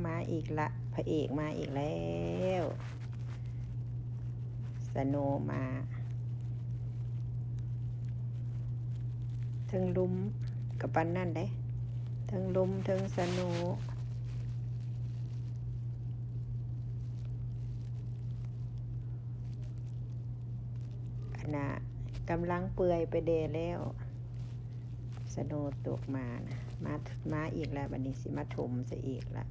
ມາອີກລະ ພະເອກມາອີກແລ້ວ ສະໂນມາ ເທິງລຸ່ມກະປານນັ້ນເດ້ ເທິງລຸ່ມເທິງສະໂນ ອັນນ່າ ກຳລັງເປື່ອຍໄປແດ່ແລ້ວ. ສະໂນຕົກມານະ ມາ ມາອີກແລ້ວ ບາດນີ້ຊິມາຖົມໃສ່ອີກລະ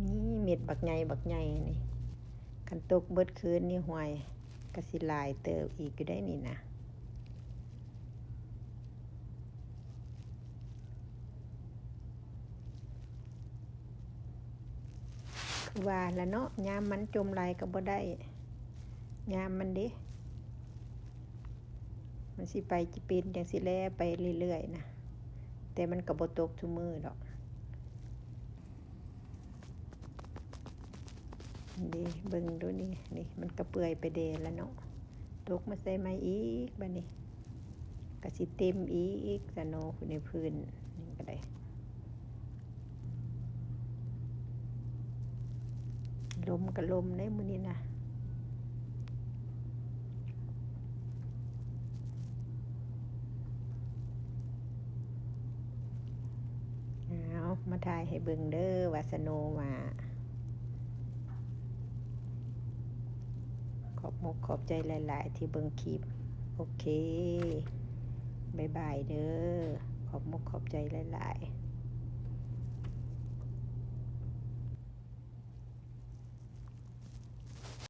ນີ້ເມັດບັກໃຫຍ່ ບັກໃຫຍ່ນີ້ ຄັນຕົກເບິດຄືນນີ້ ຫ້ວຍ ກະຊິຫຼາຍເຕີບອີກຢູ່ໄດ໋ນີ້ນະ. ຄືວ່າລະເນາະ ຍາມມັນຈົມຫຼາຍກະບໍ່ໄດ້ ຍາມມັນເດ້ ມັນຊິໄປຊິເປັນຈັ່ງຊີ້ແຫຼະ ໄປເລື້ອຍໆນະ ແຕ່ມັນກະບໍ່ຕົກທຸກມື້ດອກ. ນີ້ເບິ່ງດູນີ້ ນີ້ມັນກະເປື່ອຍໄປແດ່ລະເນາະ ຕົກມາໃສ່ໃໝ່ອີກ ບາດນີ້ກະຊິເຕັມອີກ ສະໂນຢູ່ໃນພື້ນນີ້ກະໄດ້ ລົມກະລົມເດ້ມື້ນີ້ນະ. ເອົາ ມາຖ່າຍໃຫ້ເບິ່ງເດີວ່າສະໂນມາ ຂອບມຸກຂອບໃຈຫຼາຍໆທີ່ເບິ່ງຄລິບ ໂອເຄ ບາຍບາຍເດີ ຂອບມຸກຂອບໃຈຫຼາຍໆ.